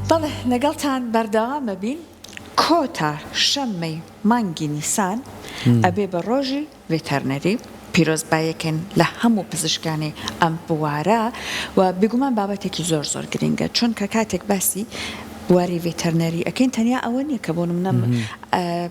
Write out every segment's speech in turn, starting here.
بەڵێ لەگەڵتان بەردەوام ئەبین کۆتا شەممەی مانگی نیسان ئەبێ بە ڕۆژی ڤێتەرنەری پیرۆزبایەکەین لە هەموو پزیشکانی ئەم بوارە و بێگومان بابەتێکی زۆر زۆر گرینگە چونکە کاتێک باسی بواری ڤێتەرنەری ئەکەین تەنیا ئەوە نییە کە بۆ نمونە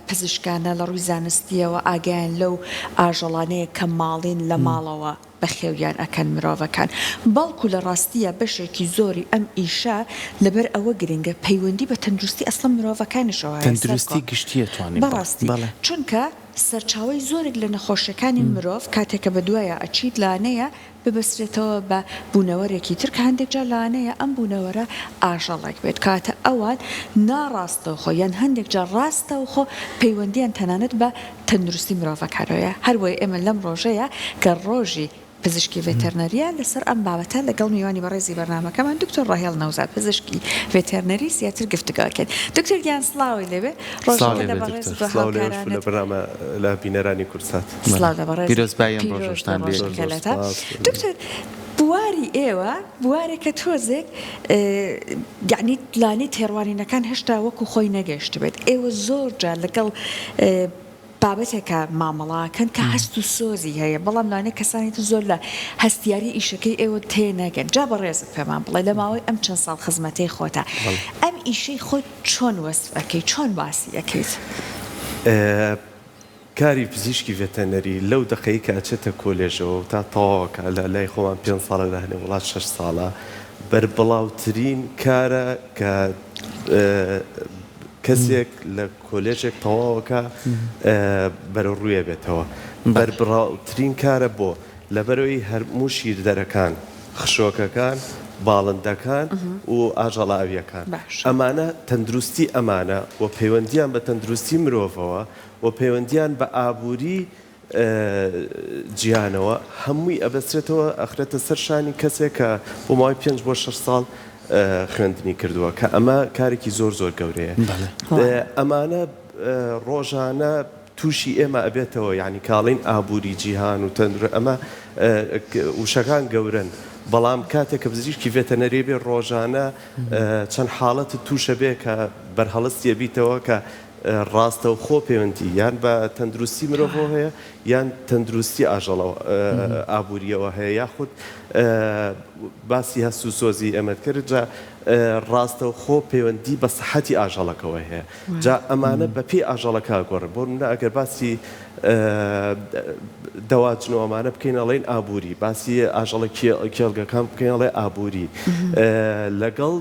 پزیشکانە لە ڕووی زانستیەوە ئاگایان لەو ئاژەڵانەیە کە ماڵین لە ماڵەوە بەخێویان ئەکەن مرۆڤەکان، بەڵکو لە ڕاستییا بەشێکی زۆری ئەم ئیشە لەبەر ئەوە گرنگە پەیوەندی بە تەندروستی ئەسڵەن مرۆڤەکانیشەوە هەیە سەرکۆ تەندروستی گشتی ئەتوانین بڵێین بەڕاستی بەڵێ. چونکە سەرچاوەی زۆرێک لە نەخۆشیەکانی مرۆڤ کاتێک کە بەدوایا ئەچیت لانەیە ببەسترێتەوە بە بوونەوەرێکی تر کە هەندێک جار لەوانەیە ئەم بوونەوەرە ئاژەڵێک بێت کەواتە ئەوان ناڕاستەوخۆ یان هەندێک جار ڕاستەوخۆ پەیوەندیان تەنانەت بە تەندروستی مرۆڤەکانەوەیە، هەربۆیە ئێمە لەم ڕۆژەیا کە ڕۆژی پزیشکی ڤێتەرنەریە لەسەر ئەم بابەتە لەگەڵ میوانی بەڕێزی بەرنامەکەمان دکتۆر ڕاهێڵ نەوزاد پزیشکی ڤێتەرنەری زیاتر گفتوگۆ ئەکەین. دکتۆر گیان سڵاوی لێبێ سڵاو ڕۆژەکە لێ لە بێ بەڕێزت دکتۆر. و سڵاو لێوەش و لە هاوکارانت. بەرنامە لە بینەرانی کوردسات. سڵاو لە بەڕێزت پیرۆزبایی ئەم پیرۆز بێ ڕۆژەشتان لێ. زۆر ڕۆژەکە زۆر لەتا. سوپاس. دکتۆر بواری ئێوە بوارێکە تۆزێک یەعنی لانی تێڕوانینەکان هێشتا وەکو خۆی نەگەیشتبێت ئێوە زۆر جار لەگەڵ بابەتێکا مامەڵە ئەکەن کە هەست و سۆزی هەیە بەڵام لەوانەیە کەسانی تر زۆر لە هەستیاری ئیشەکەی ئێوە تێنەگەن جا بەڕێزت پێمان بڵێ لە ماوەی ئەم چەند ساڵ خزمەتەی خۆتا ئەم ئیشەی خۆت چۆن وەسف ئەکەی چۆن باسی ئەکەیت؟ کاری پزیشکی ڤێتەنەری لەو دەقەی کە ئەچێتە کۆلێژەوە و تا تەواوەکا لە لای خۆمان پێنج ساڵە لە هەنێ وڵات شەش ساڵە بەربڵاوترین کارە کە کەسێک لە کۆلێژێک تەواوەکا بەرەو ڕووی ئەبێتەوە بەربڵاوترین کارە بۆ لەبەرئەوەی هەموو شیردەرەکان خشۆکەکان باڵندەکان و ئاژەڵە ئاویەکان ئەمانە تەندروستی ئەمانە و پەیوەندیان بە تەندروستی مرۆڤەوە و پەیوەندیان بە ئابووری جیهانەوە هەمووی ئەبەسترێتەوە ئەخرێتە سەر شانی کەسێک کە بۆ ماوەی پێنج بۆ شەش ساڵ خوێندنی کردووە کە ئەمە کارێکی زۆر زۆر گەورەیە ئەمانە ڕۆژانە تووشی ئێمە ئەبێتەوە یعنی کاڵین ئابووری جیهان و تەندر ئەمە وشەکان گەورن بەڵام کاتێک کە پزیشکی ڤێتەنەری بێ ڕۆژانە چەند حاڵەتت تووشە بێ کە بەرهەڵستی ئەبیتەوە کە ڕاستەوخۆ پەیوەندی یان بە تەندروستی مرۆڤەوە هەیە یان تەندروستی ئاژەڵەوە ئابووریەوە هەیە یاخود باسی هەست و سۆزی ئێمەت کرد جا ڕاستەوخۆ پەیوەندی بە سەحەتی ئاژەڵەکەوە هەیە جا ئەمانە بە پێی ئاژەڵەکە ئەگۆڕێ بۆ نمونە ئەگەر باسی دەواجن و ئەمانە بکەین ئەڵێین ئابووری، باسی ئاژەڵە کێڵگەکان بکەین ئەڵێ ئابووری، لەگەڵ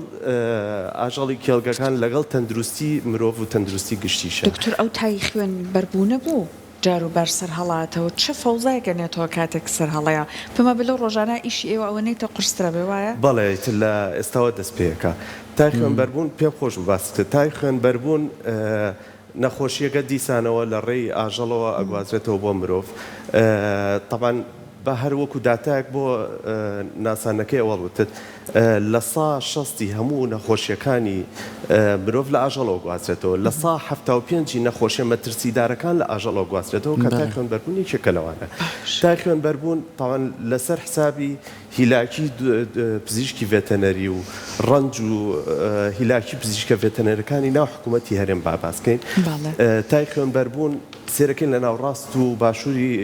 ئاژەڵی کێڵگەکان لەگەڵ تەندروستی مرۆڤ و تەندروستی گشتیشە. دکتۆر ئەو تای خوێن بەربوونە بوو جار و بار سەر هەڵاتەوە چ فەوزایەک ئەنێتەوە کاتێک سەر هەڵەیە پێم وابێ لەو ڕۆژانە ئیشی ئێوە ئەوەنەی تر قورسترە بێ وایە؟ بەڵێ ئیتر لە ئێستاوە دەست پێ ئەکا تای خوێن بەربوون پێم خۆش بوو باست کرد تای خوێن بەربوون نەخۆشییەکە دیسانەوە لە ڕێی ئاژەڵەوە ئەگوازرێتەوە بۆ مرۆڤ. تەبعەن با هەر وەکو داتایەک بۆ ناساندنەکەی ئەوەڵ وتت لە سا شەستی هەموو نەخۆشییەکانی مرۆڤ لە ئاژەڵەوە گوازرێتەوە. لە سا 75 ی نەخۆشیە مەترسیدارەکان لە ئاژەڵەوە گوازرێتەوە کە تای خوێنبەربوون یەکێکە لەوانە. تای خوێنبەربوون تەبعەن لەسەر حسابی هیلاکی پزیشکی ڤێتەنەری و ڕەنج و هیلاکی پزیشکە ڤێتەنەرەکانی ناو حکوومەتی هەرێم با باس کەین. تای خوێنبەربوون سێرەکەین لە ناوڕاست و باشووری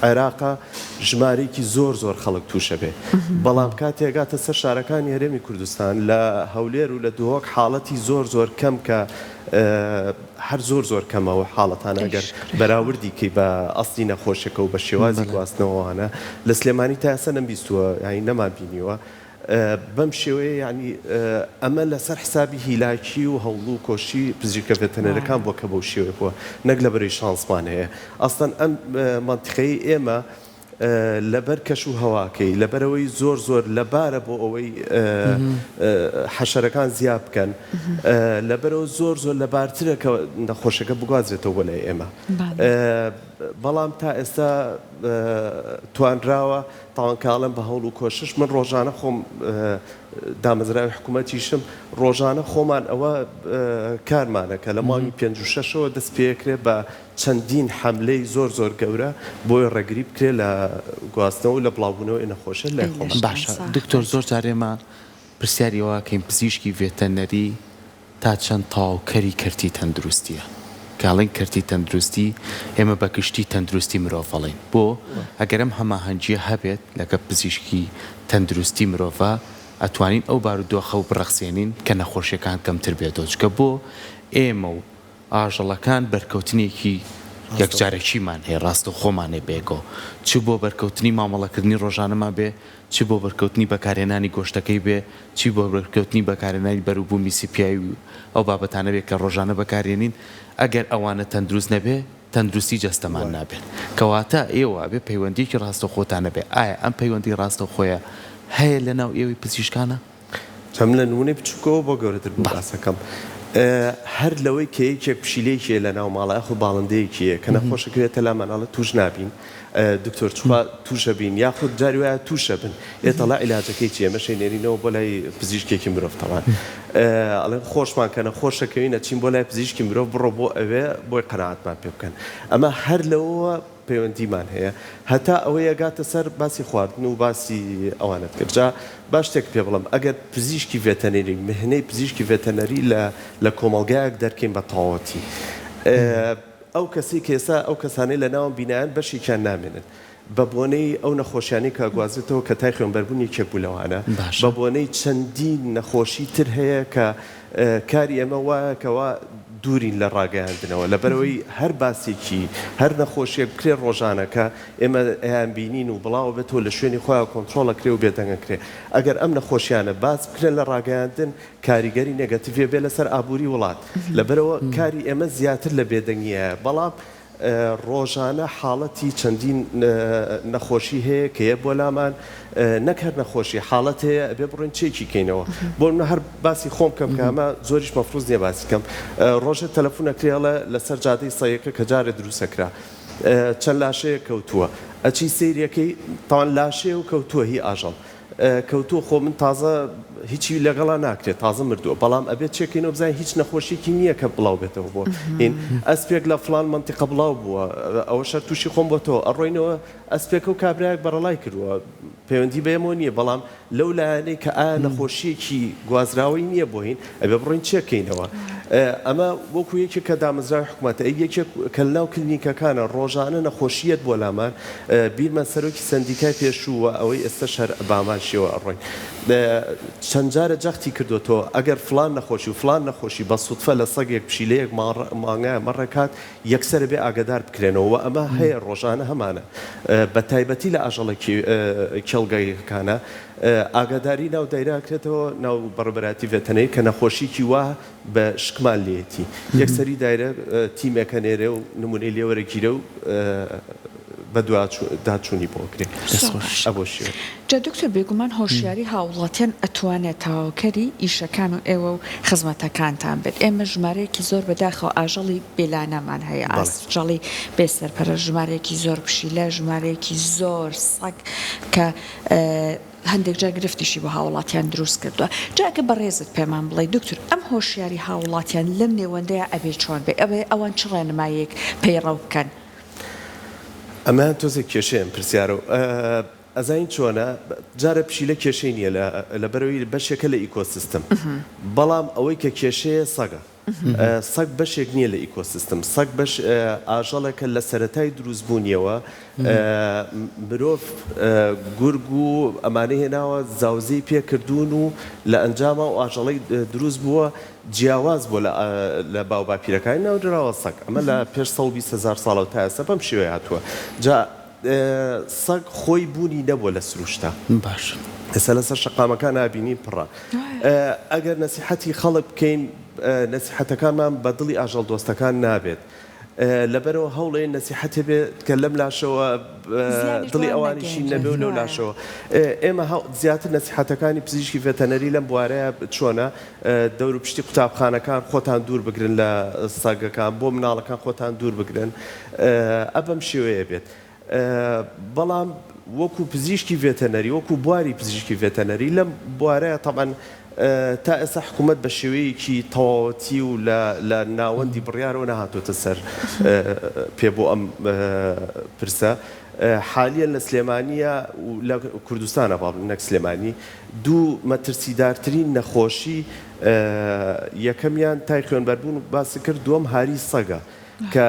عێراقا ژمارەیەکی زۆر زۆر خەڵک تووشە بێ بەڵام کاتێ گاتە سەر شارەکانی هەرێمی کوردستان لە هەولێر و لە دهۆک حاڵەتی زۆر زۆر کەم کە هەر زۆر زۆر کەمە ئەو حاڵەتانە گەر بەراوردی کەی بە ئەسڵی نەخۆشیەکە و بە شێوازی گواستنەوەوانە لە سلێمانی تا ئێستا نەمبیستووە یانی نەمان بینیوە بەم شێوەیە یانی ئەمە لەسەر حسابی هیلاکی و هەوڵ و کۆشی پزیشکە ڤێتەنەرەکان بووە کە بەو شێوەیە بووە نەک لەبەرەی شانسمان هەیە ئەسڵەن ئەم مەنتیقەیەی ئێمە لەبەر کەش و هەواکەی، لەبەرئەوەی زۆر زۆر لەبارە بۆ ئەوەی حەشەرەکان زیا بکەن، لەبەرئەوە زۆر زۆر لەبارترە کە نەخۆشەکە بگوازرێتەوە بۆ لای ئێمە. بەڵام تا ئێستا توانراوە، تاوان کە ئەڵێم بە هەوڵ و کۆشش، من ڕۆژانە خۆم دامەزراوی حکوومەتیشم، ڕۆژانە خۆمان ئەوە کارمانە کە لە مانگی پێنج و شەشەوە دەست پێکرێ بە چەندین حەملەی زۆر زۆر گەورە بۆی ڕێگری بکرێت لە گواستنەوە و لە بڵاوبوونەوەی نەخۆشیە لای خۆمان. باشە دکتۆر زۆر جار ئێمە. پرسیاری ئەوە ئەکەین پزیشکی ڤێتەرنەری تا چەند تەواوکەری کەرتی تەندروستیە؟ کە ئەڵێین کەرتی تەندروستی ئێمە بە گشتی تەندروستی مرۆڤ ئەڵێین بۆ؟ ئەگەر ئەم هەماهەنگیە هەبێت لەگە پزیشکی تەندروستی مرۆڤا ئەتوانین ئەو بارودۆخە و بڕەخسێنین کە نەخۆشیەکان کەمتر بێتەوە چونکە بۆ ئێمە و ئاژەڵەکان بەرکەوتنێکی یەکجارەکیمان هەیە ڕاستەوخۆمان هەیە بەیەکەوە چ بۆ بەرکەوتنی مامەڵەکردنی ڕۆژانەمان بێ چ بۆ بەرکەوتنی بەکارهێنانی گۆشتەکەی بێ، چی بۆ بەرکەوتنی بەکارهێنانی بەروبوومی سپیایی و ئەو بابەتانە بێ کە ڕۆژانە بەکارێنین، ئەگەر ئەوانە تەندروست نەبێ، تەندروستی جەستەمان نابێت. کەواتە ئێوە ئەبێ پەیوەندییەکی ڕاستەوخۆتان هەبێ. ئایا ئەم پەیوەندی ڕاستەوخۆیە هەیە لەناو ئێوەی پزیشکانا؟ جا من لە نموونەی بچووکەوە بۆ گەورەتر بوو باسەکەم. هەر لەوەی کە یەکێک پشیلەیەکی هەیە لەناو ماڵا یاخود باڵندەیەکی هەیە کە نەخۆشەکەوێتە لامان ئەڵێ تووش نابین، دکتۆر چخوا توشەبین یاخود جاری وایە توشەبن ئێ تەڵا عیلاجەکەی چیە ئێمەش ئەینێرینەوە بۆ لای پزیشکێکی مرۆڤ تەڵان ئەڵێن خۆشمان کە نەخۆشەکەوین ئەچین بۆ لای پزیشکی مرۆڤ بڕۆ بۆ ئەوێ بۆی قەناعەتمان پێ بکەن ئەمە هەر لەوەوە پەیوەندیمان هەیە هەتا ئەوەی ئەگاتە سەر باسی خواردن و باسی ئەوانەت کرد جا با شتێک پێ بڵێم ئەگەر پزیشکی ڤێتەنەری مهنەی پزیشکی ڤێتەنەری لە لە کۆمەڵگایەک دەرکەین بە تەواوەتی ئەو کەسەی کە ئێستا ئەو کەسانەی لە ناوم بینایان بەشێکیان نامێنن بە بۆنەی ئەو نەخۆشیانەی کە ئەگوازرێتەوە کە تای خوێنبەربوون یەکێک بوو لەوانە باشە. بە بۆنەی چەندین نەخۆشی تر هەیە کە کاری ئێمە وایە کەوا دوورین لە ڕاگەیاندنەوە لەبەرئەوەی هەر باسێکی هەر نەخۆشیەک بکرێ ڕۆژانە کە ئێمە ئەیانبینین و بڵاوەبێتەوە لە شوێنی خۆیان کۆنترۆڵ ئەکرێ و بێدەنگ ئەکرێ ئەگەر ئەم نەخۆشیانە باس بکرێن لە ڕاگەیاندن کاریگەری نێگەتیڤی ئەبێ لەسەر ئابووری وڵات، لەبەرئەوە کاری ئێمە زیاتر لە بێدەنگیایە، بەڵام ڕۆژانە حاڵەتی چەندین نەخۆشی هەیە کە یە بۆ لامان نەک هەر نەخۆشی حاڵەت هەیە ئەبێ بڕۆین چێکی کەینەوە بۆ منە هەر باسی خۆم کەم کە ئەمە زۆریش مەفروز نییە باسی کەم ڕۆژێ تەلەفون ئەکرێ ئەڵێ لەسەر جادەی سەیەکە کە جارێ دروستەکرا چەند لاشەیەک کەوتووە ئەچی سەیرەکەی تاوان لاشەیە و کەوتووە هی ئاژەڵ کەوتووە خۆ من تازە هیچی لەگەڵا ناکرێت تازە مردووە بەڵام ئەبێت چێکەینەوە بزانین هیچ نەخۆشیەکی نییە کە بڵاو بێتەوە بۆ هین ئەسپێک لە فڵان مەنتیقە بڵاو بووە ئەوەش هەر تووشی خۆم بۆتەوە ئەڕۆینەوە ئەسپێکە و کابرایەک بەڕەڵای کردووە پەیوەندی بە ئێمەوە نییە بەڵام لەو لایەنەی کە ئایا نەخۆشیەکی گوازراوەی نییە بۆ هین ئەبێ بڕۆین چێکەینەوە ئەمە وەکو یەکێک کە دامەزراوی حکومەتە ئەی یەکێک کە لەناو کلینیکەکانە ڕۆژانە نەخۆشیەت بۆ لامان بیرمە سەرۆکی سەندیکای پێشوو و ئەوەی ئێستەش هەر بەهەمان شێوە ئەڕۆین چەند جارە جەختی کردۆتەوە ئەگەر فڵان نەخۆشی و فڵان نەخۆشی بە سوتفە لە سەگێک پشیلەیەک مانگایە مەڕێک هات یەکسەر ئەبێ ئاگەدار بکرێنەوە و ئەمە هەیە ڕۆژانە هەمانە بە تایبەتی لە ئاژەڵە کێڵگەیەکانە ئاگاداری ناو دایرە ئەکرێتەوە ناو بەڕێوبەرایەتی ڤێتەنەری کە نەخۆشیکی وا بە شکمان لێیەتی یەکسەری دایرە تیمێک ئەنێرێ و نمونەی لێ وەرەگیرێ و بەدواداچونی بۆ ئەکرێ. دەست خۆش. ئەبۆ شێوە. جا دکتۆر بێگومان هۆشیاری هاوڵاتیان ئەتوانێت تەواوکەری ئیشەکان و ئێوە و خزمەتەکانتان بێت ئێمە ژمارەیەکی زۆر بەداخەوە ئاژەڵی بێلانەمان هەیە ئاژەڵی بێ سەرپەرشت ژمارەیەکی زۆر پشیلە ژمارەیەکی زۆر سەگ کە هەندێک جار گرفتیشی بۆ هاوڵاتیان دروست کردوە جا ئەگەر بەڕێزت پێمان بڵێی دکتور ئەم هۆشیاری هاوڵاتیان لەم نێوەندەیا ئەبێ چۆن بێ ئەبێ ئەوان چ ڕێنماییەک پەیڕەو بکەن؟ ئەمەیان تۆزێک کێشەیە ئەم پرسیارە و ئەزانی چۆنە جارێ پشیلە کێشەی نییە لە لەبەرئەوەی بەشێکە لە ئیکۆسیستم بەڵام ئەوەی کە کێشەیە سەگە سەگ بەشێک نییە لە ئیکۆسیستم، سەگ بەش ئاژەڵێکە لە سەرەتای دروستبوونیەوە مرۆڤ گورگ و ئەمانەی هێناوە زاوزێی پێکردوون و لە ئەنجاما ئەو ئاژەڵەی دروست بووە جیاواز بووە لە باوباپیرەکانی ناونراوە سەگ ئەمە لە پێش 120 هەزار ساڵەوە تا ئێستا بەم شێوەیە هاتووە جا سەگ خۆی بوونی نەبووە لە سروشتا. باشە. ئێستا لەسەر شەقامەکان ئابینی پڕە. ئەگەر نەسیحەتی خەڵک بکەین نەسیحەتەکانمان بە دڵی ئاژەڵ دۆستەکان نابێت. لەبەرئەوە هەوڵێین نەسیحەتێ بێت کە لەم لاشەوە دڵی ئەوانیشی نەبێ و لەو لاشەوە. ئێمە زیاتر نەسیحەتەکانی پزیشکی ڤێتەنەری لەم بوارەیە چۆنە دەوروپشتی قوتابخانەکان خۆتان دوور بگرن لە سەگەکان، بۆ مناڵەکان خۆتان دوور بگرن ئە بەم شێوەیە بێت. بەڵام وەکو پزیشکی ڤێتەنەری، وەکو بواری پزیشکی ڤێتەنەری لەم بوارەیە تەبعەن تا ئێستا حکوومەت بە شێوەیەکی تەواوەتی و لە لە ناوەندی بڕیارەوە نەهاتۆتە سەر پێ بۆ ئەم پرسە. حالیەن لە سلێمانییە و لە کوردستانە با بڵێم نەک سلێمانی دوو مەترسیدارترین نەخۆشی یەکەمیان تای خوێنبەربوون باست کرد دووەم هاری سەگە کە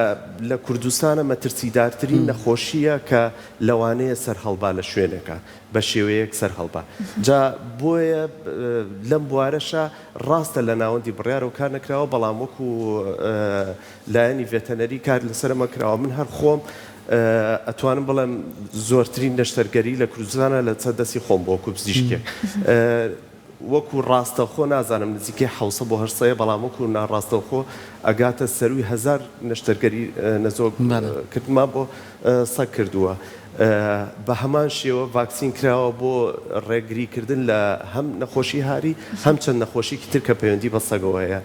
لە کوردستانە مەترسیدارترین نەخۆشییە کە لەوانەیە سەرهەڵبا لە شوێنێکا بە شێوەیەک سەرهەڵبا جا بۆیە لەم بوارەشا ڕاستە لە ناوەندی بڕیارەوە کار نەکراوە بەڵام وەکو لایەنی ڤێتەنەری کار لەسەر ئەمە کراوە من هەر خۆم ئەتوانم بڵێم زۆرترین نەشتەرگەری لە کوردستانە لە سەر دەستی خۆم بووە وەکو پزیشکێک وەکو ڕاستەوخۆ نازانم نزیکەی حەوسە بۆ هەشتسەیە بەڵام وەکو ناڕاستەوخۆ ئەگاتە سەروی هەزار نەشتەرگەری نەزۆک کردمان بۆ سەگ کردووە بە هەمان شێوە ڤاکسین کراوە بۆ ڕێگری کردن لە هەم نەخۆشی هاری هەم چەند نەخۆشیکی تر کە پەیوەندی بە سەگەوە هەیە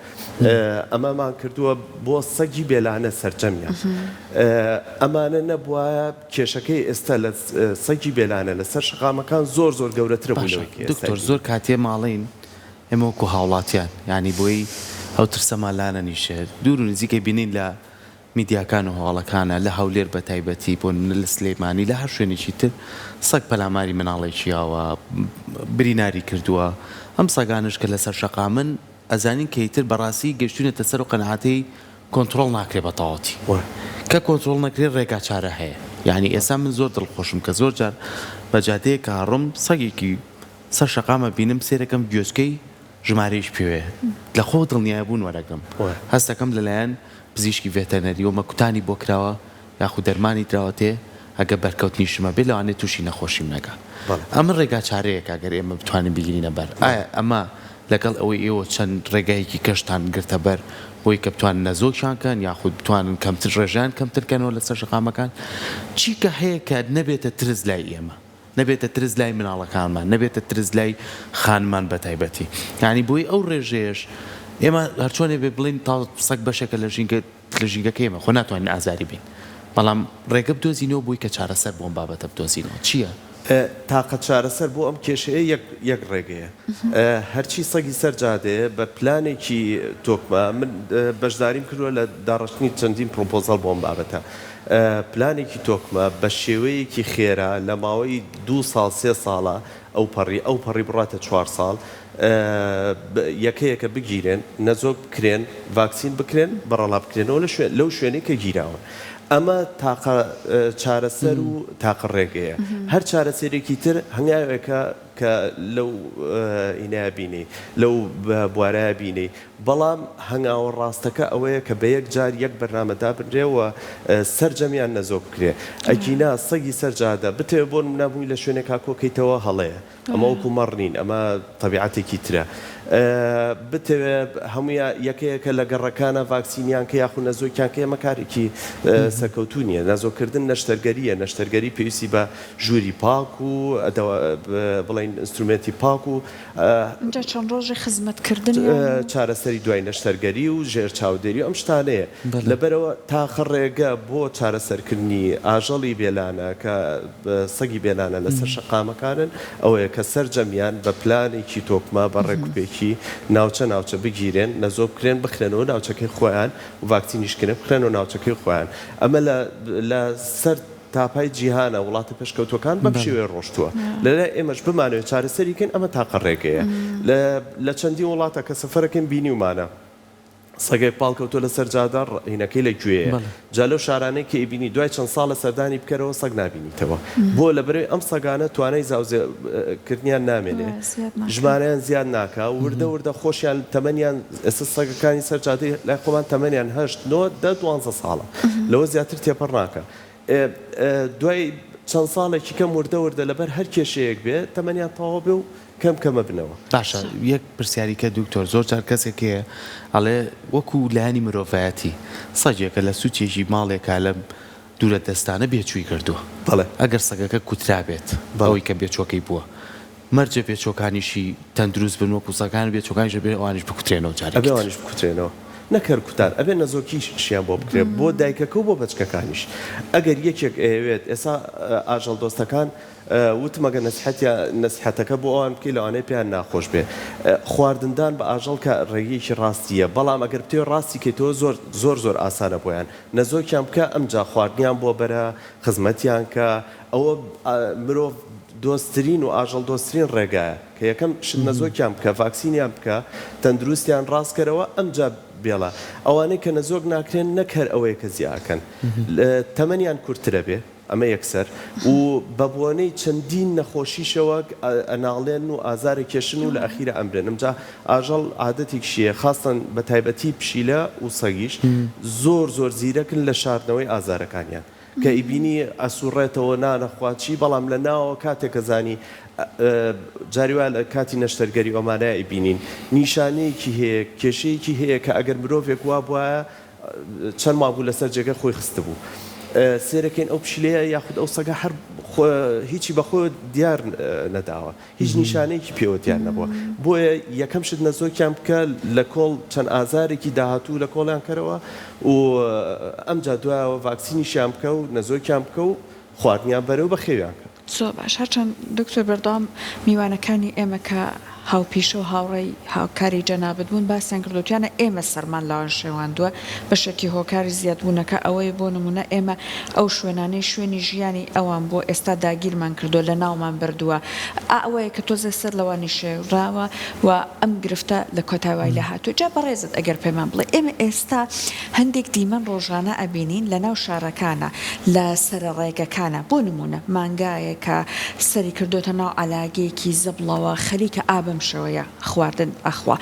ئەمەمان کردووە بۆ سەگی بێلانە سەرجەمیان ئەمانە نەبوایە کێشەکەی ئێستا لە سەگی بێلانە لەسەر شەقامەکان زۆر زۆر گەورەترە بوو باشە لەوەی کە ئێستا دکتۆر زۆر کات ئێمە ئەڵێین ئێمە وەکو هاوڵاتیان یانی بۆی ئەو ترسەمان لانەنیشێ دوور و نزیک ئەیبینین لە میدیاکان و هەواڵەکانە لە هەولێر بە تایبەتی بۆ نمونە لە سلەیمانی لە هەر شوێنێکی تر سەگ پەلاماری مناڵێکی یاوە بریناری کردووە ئەم سەگانەش کە لەسەر شەقامن ئەزانین کە ئیتر بەڕاستی گەشتوینەتە سەر و قەناعەتەی کۆنتڕۆڵ ناکرێ بە تەواوەتی کە کۆنتڕۆڵ نەکرێ ڕێگا چارە هەیە یانی ئێستا من زۆر دڵخۆشم کە زۆر جار بە جادەیەک کە ئەڕۆم سەگێکی سەر شەقام ئەبینم سەیرەکەم گوێچکەی ژمارەیش پێوەیە لە خۆ دڵنیای بوون وەرەگرم هەستەکەم لەلایەن پزیشکی ڤێتەرنەریەوە مەکوتانی بۆ کراوە یاخود دەرمانی دراوەتێ ئەگەر بەرکەوتنیشم هەبێ لەوانەیە توشی نەخۆشیم نەکا ئەمە ڕێگا چارەیەکە گەر ئێمە بتوانین بیگرینە بەر ئایا ئەمە لەگەڵ ئەوەی ئێوە چەند ڕێگایەکی کەشتان گرتە بەر بۆی کە بتوانن نەزۆکیان کەن یاخود بتوانن کەمتر ڕێژەیان کەمتر کەنەوە لەسەر شەقامەکان چی کە هەیە کە نەبێتە ترس لای ئێمە نەبێتە ترس لای مناڵەکانمان نەبێتە ترس لای خانمان بە تایبەتی یانی بۆی ئەو ڕێژەیەش ئێمە هەرچۆنێ بێ بڵین تا سەگ بەشێکە لە ژینگە لە ژینگەکەی ئێمە خۆ ناتوانین ئازاری بین بەڵام ڕێگە بدۆزینەوە بۆی کە چارەسەر بۆ ئەم بابەتە بدۆزینەوە چییە؟ تاقە چارەسەر بۆ ئەم کێشەیە یەک یەک ڕێگەیە هەرچی سەگی سەر جادەیە بە پلانێکی تۆکمە من بەشداریم کردووە لە داڕشتنی چەندین پرۆپۆزەڵ بۆ ئەم بابەتە پلانێکی تۆکمە بە شێوەیەکی خێرا لە ماوەی دوو ساڵ سێ ساڵە ئەوپەڕی ئەوپەڕی بڕاتە چوار ساڵ یەکە یەکە بگیرێن، نەزۆک بکرێن، ڤاکسین بکرێن، بەڕەڵا بکرێنەوە لە شوێن لەو شوێنەی کە گیراون. ئەمە تاقە چارەسەر و تاقە ڕێگەیە. هەر چارەسەرێکی تر هەنگاوێکە کە لەو ئینایە بینی، لەو بوارایە بینی. بەڵام هەنگاوە ڕاستەکە ئەوەیە کە بە یەک جار یەک بەرنامە دابنرێ و سەرجەمیان نەزۆک بکرێ. ئەگینا سەگی سەر جادە بتەوێ بۆ نمونە مووی لە شوێنێکا کۆکەیتەوە هەڵەیە. ئەمە وەکو مەڕ نین، ئەمە تەبیعەتێکی ترە. بتەوێ هەموویا یەکە یەکە لە گەڕەکانا ڤاکسینیان کە یاخو نەزۆکیان کە ئێمە کارێکی سەرکەوتوو نییە. نەزۆککردن نەشتەرگەرییە، نەشتەرگەری پێویستی بە ژووری پاک و بڵێین ئینسترومێنتی پاک و ئینجا چەند ڕۆژێ خزمەتکردنیان و. چارەسەری دوای نەشتەرگەری و ژێر چاودێری و ئەم شتانەیە. لەبەرئەوە تاقە ڕێگە بۆ چارەسەرکردنی ئاژەڵی بێلانە کە سەگی بێلانە لەسەر شەقامەکانن ئەوەیە کە سەرجەمیان بە پلانێکی تۆکمە بە ڕێکوپێکی ناوچە ناوچە بگیرێن نەزۆ بکرێن بخرێنەوە ناوچەکەی خۆیان و ڤاکسینیش کرێن بخرێنەوە ناوچەکەی خۆیان ئەمە لە لە سەر تاپای جیهانە وڵاتە پێشکەوتوەکان بەم شێوەیە ڕۆشتووە لەلای ئێمەش بمانەوێت چارەسەری کەین ئەمە تاقە ڕێگەیە لە لە چەندین وڵاتە کە سەفەرەکەین بینیومانە سەگێک پاڵ کەوتوە لەسەر جادە ڕەهینەکەی لە کوێیە جا لەو شارانەی کە ئەیبینی دوای چەند ساڵە سەردانی بکەرەوە سەگ نابینیتەوە بۆ لەبەرئەوەی ئەم سەگانە توانای زاوزێ کردنیان نامێنێ ژمارەیان زیاد ناکا وردە وردە خۆشیان تەمەنیان ئێستا سەگەکانی سەر جادەی لای خۆمان تەمەنیان هەشت نۆ دە دوانزە ساڵە لەوە زیاتر تێپەڕ ناکا دوای چەند ساڵێکی کەم وردە وردە لەبەر هەر کێشەیەک بێ تەمەنیان تەواو بێ و کەم کەمە بنەوە. باشە یەک پرسیاری کە دکتۆر زۆر جار کەسێک هەیە ئەڵێ وەکو لایەنی مرۆڤایەتی سەگێکە لە سوچێکی ماڵێکا لەم دوورە دەستانە بێچووی کردووە بەڵێ. ئەگەر سەگەکە کوترابێت ئەوەی کە بێچووەکەی بووە مەرجە بێچووەکانیشی تەندروست بن وەکو سەگان بێچووەکانیش ئەبێ ئەوانیش بکوترێنەوە جارێکی ئەبێ تر. ئەوانیش بکوترێنەوە. نەک هەر کوتان ئەبێ نەزۆکیشیان بۆ بکرێ بۆ دایکەکە و بۆ بەچکەکانیش ئەگەر یەکێک ئەیەوێت ئێستا ئاژەڵ دۆستەکان وتم ئەگەر نەسیحەتیان نەسیحەتەکە بۆ ئەوان بکەی لەوانەیە پێیان ناخۆش بێ خواردندان بە ئاژەڵ کە ڕێگەیەکی ڕاستیە بەڵام ئەگەر بتەوێ ڕاستی کەیتەوە زۆر زۆر زۆر ئاسانە بۆیان نەزۆکیان بکە ئەمجا خواردنیان بۆ بەرە خزمەتیان کە ئەوە مرۆڤ دۆستترین و ئاژەڵ دۆستترین ڕێگایە کە یەکەم شت نەزۆکیان بکە ڤاکسینیان بکە تەندروستیان ڕاست کەرەوە ئەمجا بێڵە ئەوانەی کە نەزۆک ناکرێن نەک هەر ئەوەیە کە زیاکەن تەمەنیان کورتترە بێ ئەمە یەکسەر و بە بۆنەی چەندین نەخۆشیشەوە ئەناڵێن و ئازار ئەکێشن و لە ئەخیرا ئەمرن ئمجا ئاژەڵ عادەتێکیشی هەیە خاستەن بە تایبەتی پشیلە و سەگیش زۆر زۆر زیرەکن لە شاردنەوەی ئازارەکانیان کە ئیبینی ئەسوڕێتەوە نانەخوا چی بەڵام لە ناوەوە کاتێک کە زانی جاری وایە لە کاتی نەشتەرگەری ئەمانە ئەیبینین نیشانەیەکی هەیە کێشەیەکی هەیە کە ئەگەر مرۆڤێک وابوایە چەند مانگ بوو لەسەر جێگە خۆی خستبوو. سێرەکەین ئەو پشیلەیە یاخود ئەو سەگە هەر هیچی بەخۆی دیار نەداوە، هیچ نیشانەیەکی پێوە دیار نەبووە. بۆیە یەکەم شت نەزۆکیان بکە لە کۆڵ چەند ئازارێکی داهاتوو لە کۆڵیان کەرەوە و ئەمجا دوایەوە ڤاکسینیشیان بکە و نەزۆکیان بکە و خواردنیان بەرە و بەخێویان کە. زۆر باش هەرچەند دکتۆر بەردەوام میوانەکانی ئێمە کە هاوپیشە و هاوڕێی هاوکاری جەنابت بوون باسیان کردووە وتیانە ئێمە سەرمان لەوان شێواندووە بەشێکی هۆکاری زیادبوونەکە ئەوەیە بۆ نموونە ئێمە ئەو شوێنانەی شوێنی ژیانی ئەوان بووە ئێستا داگیرمان کردووە لەناومان بردووە ئا ئەوەیە کە تۆزێ سەر لەوانی شێوراوە و ئەم گرفتە لە کۆتای وای لێهاتووە جا بەڕێزت ئەگەر پێمان بڵێی ئێمە ئێستا هەندێک دیمەن ڕۆژانە ئەبینین لە ناو شارەکانا لە سەرە ڕێگەکانا بۆ نموونە مانگایەک کە سەری کردۆتە ناو عەلاگەیەکی زبڵەوە خەریکە ئا بەم شێوەیە خواردن ئەخوا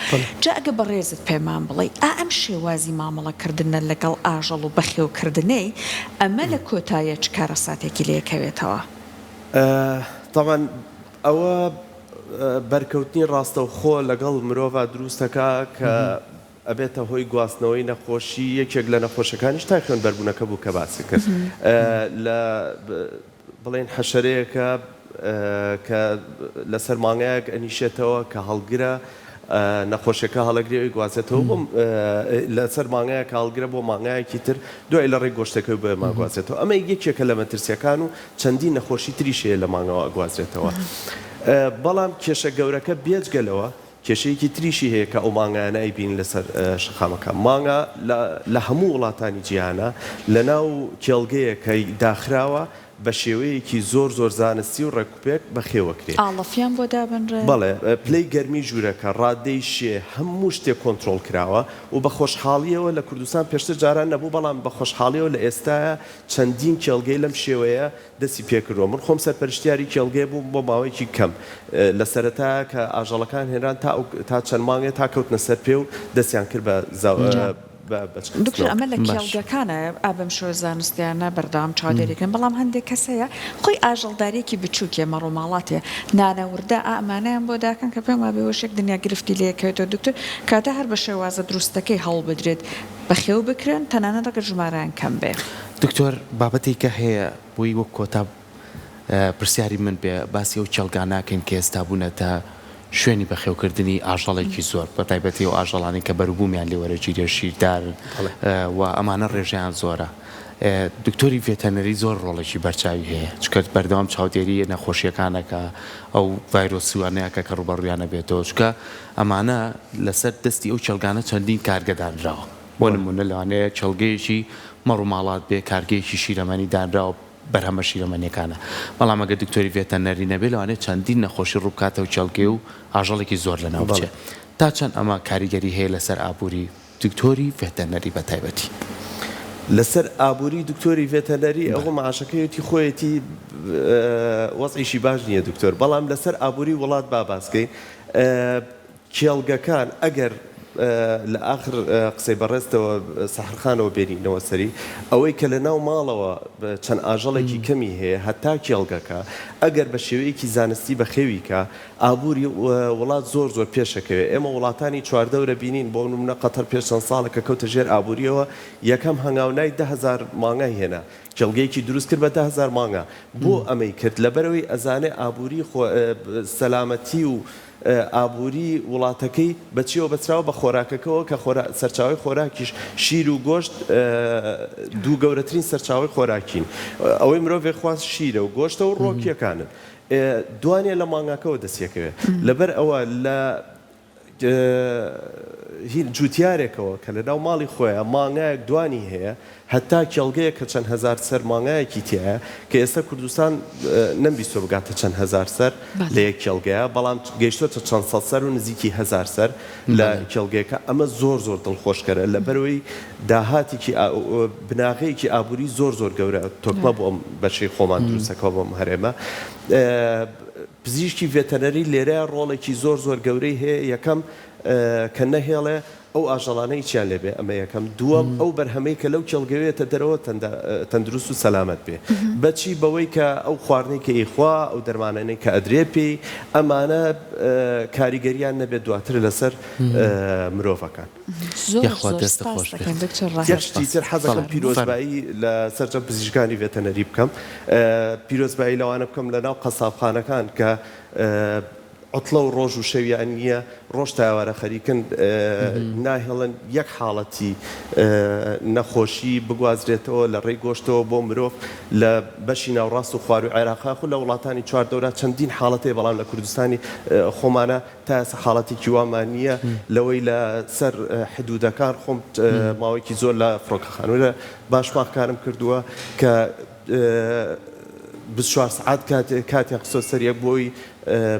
جا ئەگە بەڕێزت پێمان بڵێی ئا ئەم شێوازی مامەڵە کردنە لەگەڵ ئاژەڵ و بەخێو کردنەی ئەمە لە کۆتاییا چ کارەساتێکی لێ کەوێتەوە؟ تەبعەن ئەوە بەرکەوتنی ڕاستەوخۆ لەگەڵ مرۆڤا دروست ئەکا کە ئەبێتە هۆی گواستنەوەی نەخۆشی، یەکێک لە نەخۆشەکانیش تای خوێنبەربوونەکە بوو کە باست کرد لە بڵێین حەشەرەیەکە کە لەسەر مانگایەک ئەنیشێتەوە کە هەڵگرە نەخۆشیەکە هەڵەگرێ ئەیگوازێتەوە بۆ لەسەر مانگایەک هەڵگرە بۆ مانگایەکی تر دوای لە ڕێی گۆشتەکەی بۆ ئێمە ئەگوازێتەوە ئەمە یەکێکە لە مەترسیەکان و چەندین نەخۆشی تریش هەیە لە مانگاوە ئەگوازرێتەوە بەڵام کێشە گەورەکە بێجگە لەوە کێشەیەکی تریشی هەیە کە ئەو مانگایانە ئەیبینین لەسەر شەقامەکان. مانگا لە هەموو وڵاتانی جیهانا لەناو کێڵگەیەک کە داخراوە بە شێوەیەکی زۆر زۆر زانستی و ڕێکوپێک بەخێوەکرێ. ئاڵەفیان بۆ دابنرێ. بەڵێ، پلەی گەرمی ژوورەکە، ڕادەی شێ، هەموو شتێک کۆنترۆڵ کراوە و بە خۆشحاڵییەوە لە کوردستان پێشتر جاران نەبوو، بەڵام بە خۆشحاڵییەوە لە ئێستایا چەندین کێڵگەی لەم شێوەیە دەستی پێکردووە من خۆم سەرپەرشتیاری کێڵگەیە بووم بۆ ماوەیەکی کەم لە سەرەتایە کە ئاژەڵەکان هێنران تا ئەو تا چەند مانگێ تا کەوتنە سەر پێ و دەستیان کرد بە زا جا بە دکتۆر بەچکەخستنەوە. ئەمە لە باش. کێڵگەکانە ئا بەم شێوە زانستیانە بەردەوام چاودێری کەن بەڵام هەندێک کەس هەیە خۆی ئاژەڵداریەکی بچوکیە مەڕوماڵاتیە نانە وردە ئا ئەمانەیان بۆ داکەن کە پێم وابێ وەشێک دنیا گرفتی لێ کەوێتەوە دکتۆر کاتە هەر بە شێوازە دروستەکەی هەوڵ بدرێت بەخێو بکرێن تەنانەت ئەگەر ژمارەیان کەم بێ. دکتۆر بابەتێک کە هەیە بۆی وەک کۆتا پرسیاری من بێ باسی ئەو کێڵگانە ئەکەین کە ئێستا بوونەتە شوێنی بەخێوکردنی ئاژەڵێکی زۆر بە تایبەتی ئەو ئاژەڵانەی کە بەروبوومیان لێ وەرەگیرێ شیردارن و ئەمانە ڕێژەیان زۆرە دکتۆری ڤێتەنەری زۆر ڕۆڵێکی بەرچاوی هەیە چونکە بەردەوام چاودێری نەخۆشیەکان ئەکا ئەو ڤایرۆسیانە ئەکا کە ڕووبەڕوویان ئەبێتەوە چونکە ئەمانە لەسەر دەستی ئەو کێڵگانە چەندین کارگە دانراوە بۆ نموونە لەوانەیە کێڵگەیەکی مەڕ و ماڵات بێ کارگەیەکی شیرەمەنی دانراوە بەرهەمە شیرەمەنیەکانە بەڵام ئەگەر دکتۆری ڤێتەنەری نەبێ لەوانەیە چەندین نەخۆشی ڕووبکاتەوە کێڵگەی و ئاژەڵێکی زۆر لەناو بچێ تا چەند ئەمە کاریگەری هەیە لەسەر ئابووری دکتۆری ڤێتەنەری بە تایبەتی؟ لەسەر ئابووری دکتۆری ڤێتەنەری ئەوە معاشەکەیەتی خۆیەتی وەزعیشی باش نییە دکتۆر بەڵام لەسەر ئابووری وڵات با باسکەین کێڵگەکان ئەگەر لە ئاخر قسەی بەڕێزتەوە سەحەرخانەوە بێنینەوە سەری ئەوەی کە لە ناو ماڵەوە چەند ئاژەڵێکی کەمی هەیە هەتا کێڵگەکە ئەگەر بە شێوەیەکی زانستی بەخێوی کا ئابووری وڵات زۆر زۆر پێشەکەوێ ئێمە وڵاتانی چواردەورە بینین بۆ نمونە قەتەر پێش چەند ساڵێک کە کەوتە ژێر ئابووریەوە یەکەم هەنگاو نای 10,000 مانگای هێنا کێڵگەیەکی دروست کرد بە 10,000 مانگا بۆ ئەمەی کرد لەبەرئەوەی ئەزانێ ئابووری خۆ سەلامەتی و. ئابووری وڵاتەکەی بە چیەوە بەستراوە؟ بە خۆراکەکەوە کە سەرچاوەی خۆراکیش شیر و گۆشت دوو گەورەترین سەرچاوەی خۆراکین. ئەوەی مرۆڤ خواست شیرە و گۆشتە و ڕۆکیەکانن. دوانێ لە مانگاکەوە دەستیەکەوێ. لەبەر ئەوە لە هین جوتیارێکەوە کە لەناو ماڵی خۆیا مانگایەک دوانی هەیە هەتا کێڵگەیەک کە چەند هەزار سەر مانگایەکی تیایە کە ئێستا کوردستان نەمبیستوە بگاتە چەند هەزار سەر لە یەک کێڵگەیا بەڵام گەیشتۆتە چەند سەد سەر و نزیکی هەزار سەر لە کێڵگەیەکە ئەمە زۆر زۆر دڵخۆشکەرە لەبەرئەوەی داهاتێکی بناغەیەکی ئابوری زۆر زۆر گەورە تۆکمە بۆ ئەم بەشەی خۆمان دروستەکەوە بۆ ئەم هەرێمە. پزیشکی ڤێتەنەری لێرەیا ڕۆڵێکی زۆر زۆر گەورەی هەیە، یەکەم کە نەهێڵێ ئەو ئاژەڵانە هیچیان لێ بێ ئەمە یەکەم، دووەم ئەو بەرهەمەی کە لەو کێڵگەوێتە دەرەوە تەندروست و سەلامەت بێ بەچی بەوەی کە ئەو خواردنەی کە ئەیخوا ئەو دەرمانانەی کە ئەدرێ پێی ئەمانە کاریگەریان نەبێت دواتر لەسەر مرۆڤەکان. زۆر یاخوا زۆر دەستت سپاس خۆش بێت. دەکەین دکتۆر یەک ڕاهێڵ. شتی تر حەزەکەم بەڵێ فەرموو. پیرۆزبایی لە سەرجەم پزیشکانی ڤێتەنەری بکەم پیرۆزبایی لەوانە بکەم لە ناو قەسابخانەکان کە عوتڵە و ڕۆژ و شەویان نییە ڕۆژ تا ئێوارە خەریکن ناهێڵن یەک حاڵەتی نەخۆشی بگوازرێتەوە لە ڕێی گۆشتەوە بۆ مرۆڤ لە بەشی ناوڕاست و خواروی عێراق خو لە وڵاتانی چواردەورا چەندین حاڵەت هەیە بەڵام لە کوردستانی خۆمانە تا ئێستا حاڵەتێکی وامان نییە لەوەی لە سەر حدودەکان خۆم ماوەیەکی زۆر لە فڕۆکەخانە لە باشماخ کارم کردووە کە 24 سەعات کاتیان خستۆ سەر یەک بۆی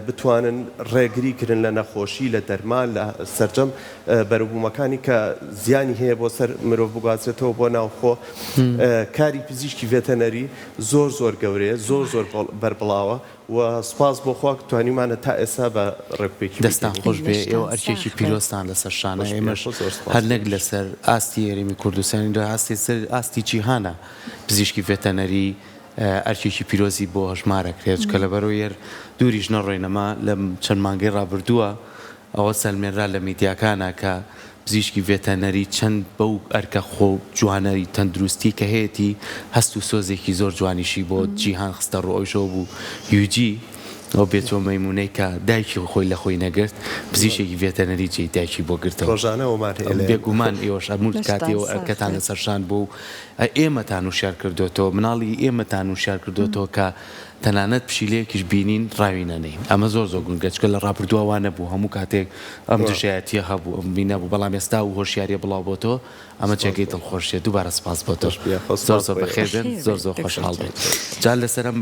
بتوانن ڕێگری کردن لە نەخۆشی لە دەرمان لە سەرجەم بەروبوومەکانی کە زیانی هەیە بۆ سەر مرۆڤ بگوازرێتەوە بۆ ناوخۆ کاری پزیشکی ڤێتەنەری زۆر زۆر گەورەیە زۆر زۆر بەربڵاوە و سوپاس بۆ خوا توانیومانە تا ئێستا بە ڕێکوپێکی دەستان بیکەین. خۆش بێ لەشتان ئێوە ئەرکێکی ساخ بێت. پیرۆزتان لەسەر شانە خۆش بێ ئێمەش خۆ زۆر سوپاس هەر نەک بۆ لەسەر ئاستی هەرێمی کوردستانی لە ئاستی سەر ئاستی جیهانە پزیشکی ڤێتەنەری ئەرکێکی پیرۆزی بۆ هەژمار ئەکرێت چونکە لەبەرئەوەی هەر دووریش نەڕۆین ئەمە لەم چەند مانگەی ڕابردووە ئەوە سەلمێنرا لە میدیاکانا کە پزیشکی ڤێتەنەری چەند بەو ئەرکە خۆ جوانەی تەندروستی کە هەیەتی هەست و سۆزێکی زۆر جوانیشی بۆ جیهان خستە ڕوو ئەویش ئەوە بوو یوجی ئەو بێچوە مەیمونەی کە دایکی خۆی لە خۆی نەگرت پزیشێکی ڤێتەنەری جێی دایکی بۆ گرتەوە ڕۆژانە ئەومان هەیە لە بێگومان ئێوەش هەموو لەشتان کات ئێوە ساغ ئەرکەتان بێت. لەسەر شان بوو و ئێمەتان وشیار کردۆتەوە مناڵی ئێمەتان وشیار کردۆتەوە کە تەنانەت پشیلەیەکیش بینین ڕاوی نەنێین ئەمە زۆر زۆر گرنگە چونکە لە ڕابردووا وا نەبوو هەموو کاتێک ئەم دژایەتیە هەبوو ئەم بینە بوو بەڵام ئێستا ئەو هۆشیاریە بڵاو بۆتەوە ئەمە جێگەی دڵخۆشیە دووبارە سپاس بۆ تۆ زۆر زۆر بەخێر بێن زۆر زۆر خۆشحاڵ بین جا لەسەر ئەم.